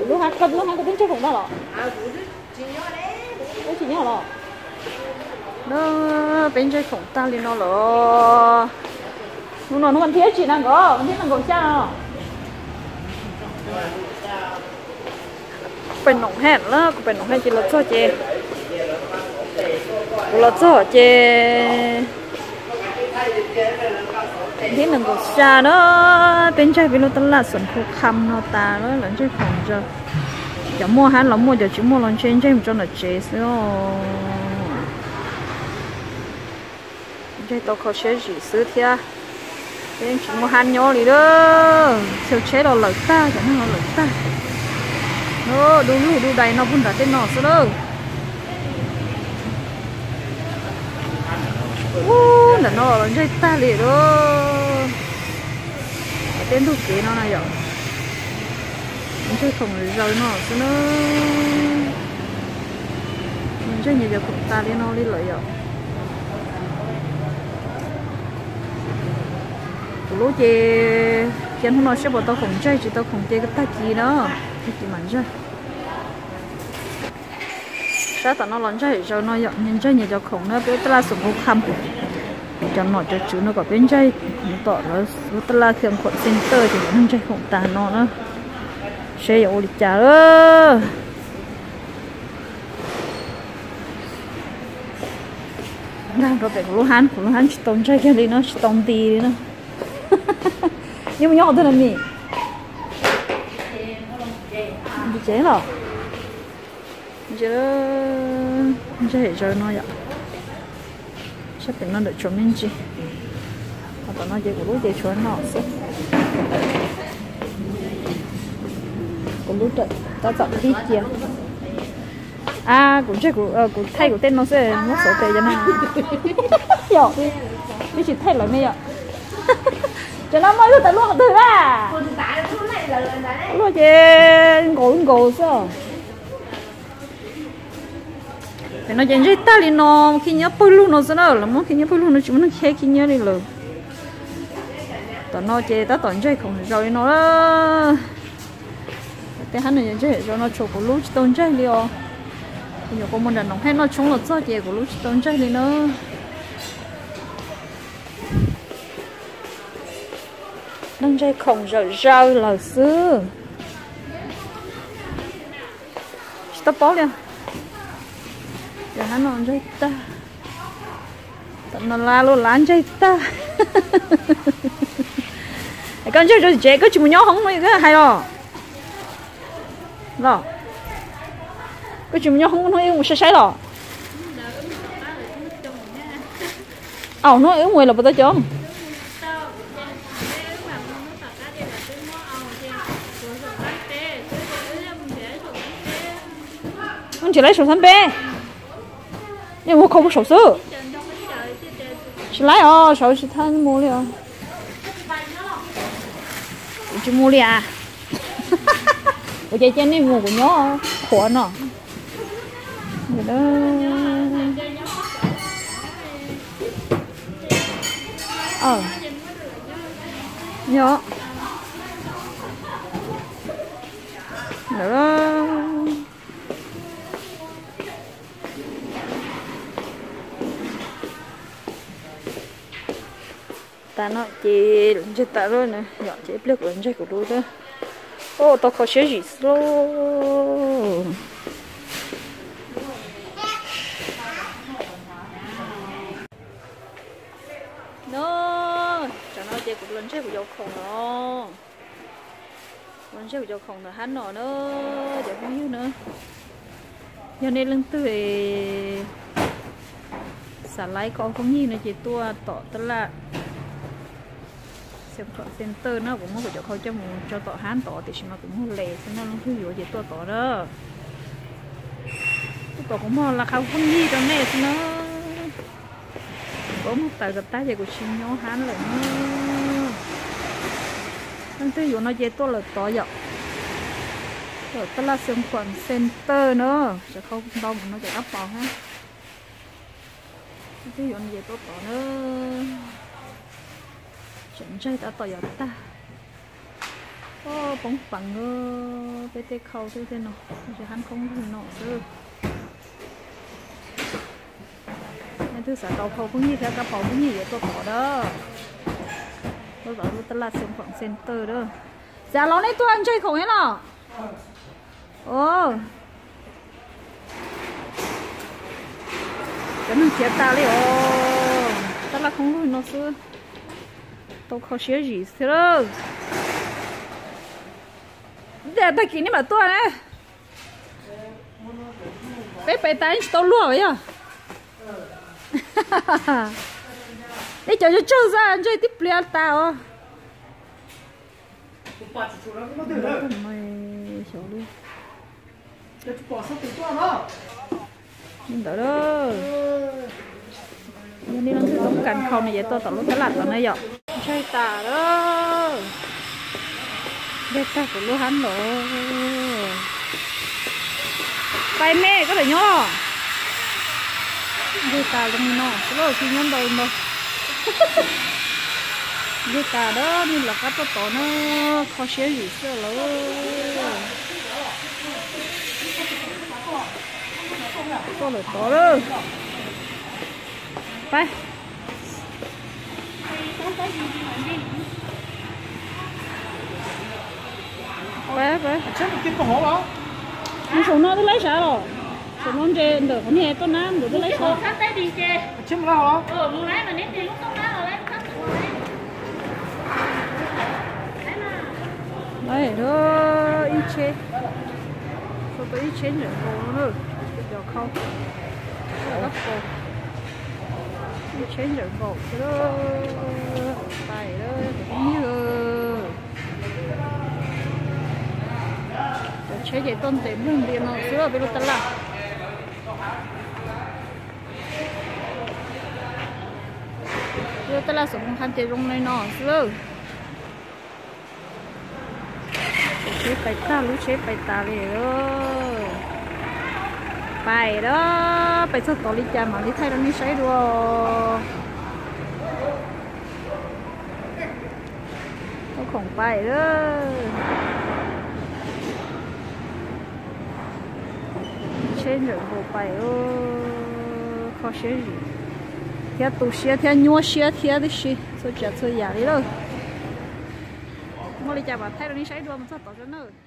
Lub hab, koj lub hab koj twb ntsaig khoom tag los? Twb tsis nyob los? No, peb ntsaig khoom tag li no lawm. Hnub no hnub vas thib tsis na nkaus, vas thib nees nkaum xya no. Kuv pem noom haj lawm, kuv pem noom haj ces los txog ces, kuv los txog ces thib nees nkaum xya na, peb ntsaig peb lub tab laj xoom khu kham no tas lawm, los ntsaig khoom zaws. Cov muaj hab los muaj, cov tsis muaj los ntshe ntsaig mus tso nram tsev xwb os. Ntsaig tau kho siab zim xwb thiab. Peb yeej tsis muaj hab nyob li lawm, xyaw tsheb los lawm tag, cov neeg los lawm tag. Dub lug dub dai no puag nram tej no xwb lawm. Ub, nram no los ntsaig tag li lawm. Tej ntug kev no na yom, ntsaig khoom zaws no xwb na. Ntsaig nyias cov khoom tas li no li lawm yom. Kuv lub ces cia hnub no saib puas tau khoom ntsaig, tsis tau khoom ces tag kis na, tag kis mam ntsaig. Sab tom no los ntsaig zaws no yom, nyias ntsaig nyias cov khoom na, peb tab laj xoom khu kham. Cov nom cov tswv no kom peb ntsaig khoom tom lawv lub tab laj khiam khuam center ces lawv ntsaig khoom tas no na. Seb yuav ua li cas. Nag rau pem kuv lub hab, kuv lub hab tsis tau ntsaig kiag li no, tsis tau nti li na. Neb mus nyob qhov twg na mis? Nti tsev los? Ntsaig zaws no yom. Sab pem no ntawm tshuav me ntsis. Ho tom no ces kuv lub ces tshuav no xwb. Kuv lub tab tom qhib cia. A, kuv ntsaig, kuv thaij kuv tej no xwb, muab xauv tes cov no. Yom, twb tsis thaij lawv ne yom. Cov no muaj ib lub tas luaj qhov twg a? Luaj ces nkaus nkaus xwb. Pem no ces ntsaig tag li no, khib nyiab pawg lug no xwb na, lawv muab khib nyiab pawg lug no tsis muaj neeg cheb khib nyiab li lawm. Tom no ces tab tom ntsaig khoom zaws li no. Tej hab no ntsaig zaws no tshuav kuv lub tsis tau ntsaig li os. Kuv nyuam qhuav mus nram noom haj noj tshoob los txog ces kuv lub tsis tau ntsaig li na. Neeg ntsaig khoom zaws zaws lawm xwb. Tsis tau paub li. Yog hab no ntsaig tag. Tom no lab luaj lab ntsaig tag. Koj ntsaig rau tsev, koj tsis mus nyob hoob no koj hais los? Los, koj tsis mus nyob hoob no, wb mus saib saib los? Au, no wb mus los puas tau coob? Wb nrhiav lawv saum xab peb. Nej mus kho puag saum xwb. Tsis laib os, saud tsis thab mus li os. Kuv tsis mus li as. Kuv ces cia nej mus, kuv nyob qhuav no. Nyob. Tas no ces lawv ntsaig tas lawm na, yom, ces ib pliag kuv los ntsaig kuv lub xwb. Ua tau kho siab zim xwb lauj. No, tsam no ces kuv los ntsaig kuv cov khoom no. Los ntsaig kuv cov khoom ntawm hab no na, cov phooj ywg na. Yog nej leej twg xav laib kho phooj ywg no ces tuaj tom tab laj Center na, kuv muab kuv cov khau coj mus tso tom hab ntov tiam sis mas kuv muag les xwb na, leej twg yuav ces tuaj tod na. Tuaj tod kuv muag laj kha phooj ywg rau nej xwb na. Kuv muag tawm kom tag ces kuv tsis nyob hab lawm na. Leej twg yuav no ces tuaj lawm tod yom. Tuaj tab laj Xeev Khuam Center na, cov khau ntau mus no ces qab pom hab. Leej twg yuav no ces tuaj tod na. Tseem ntsaig tab tom yuav tag. Poob peev, peb tej khau tej no, tsis hab khoob lwg no xwb. Leej twg xav tau khau phooj ywg thiab kab paus phooj ywg yuav tuaj tod a. Tuaj tod lub tab laj Xeev Khuam Center a. Xav los nej tuaj ntsia khoom thiab los. Cov neeg khiav tas li os. Tab laj khoob lwg no xwb. Tau kho siab zim xwb lawm. Tag kis nej mam tuaj na. Peb pais tas tsis tau luag yog. Nej cov tsawg tsawg xwb ntse tib pliag tas os. Li ntawd, yog nej leej twg toob kas khau no ces tuaj tom lub tab laj tod na yom. Ntshai tas lawm. Ntshai tag kuv lub hab lawm. Pais me koj pem nyob. Ntshai tas zoo li no xwb lauj, tsis nyob ntau ntau. Ntshai tas lawm, nej lawv qab tuaj tod na, kho siab zim xwb lawm. Tuaj lawm tod lawm. Pab, pab, pab. Saum no twb laib sav los? Saum no ntses ntawm qhov niag tuaj nab ntawd twb laib sav. Laib ib tsheb, tau ib tsheb ntawm nkaus no na, cov khau, ib tsheb ntawm nkaus xwb. Pais lawm cov phooj ywg. Cov tsheb ces tuaj ntes nplog ntias no xwb peb lub tab laj. Peb lub tab laj Xeev Khuam Center zoo li no xwb. Tsheb pais tag, lub tsheb pais tas li. Pais lawm, pais txog tod li cas mam li thaij rau nej saib dua. Tau khoom pais lawm. Tsheb ntawm nkaus pais, kho siab zim thiab tu siab thiab nyuaj siab thiab tib si, txhua tsav txhua yam li lawm. Muaj li cas mam thaij rau nej saib dua mus txog tod tso nawb.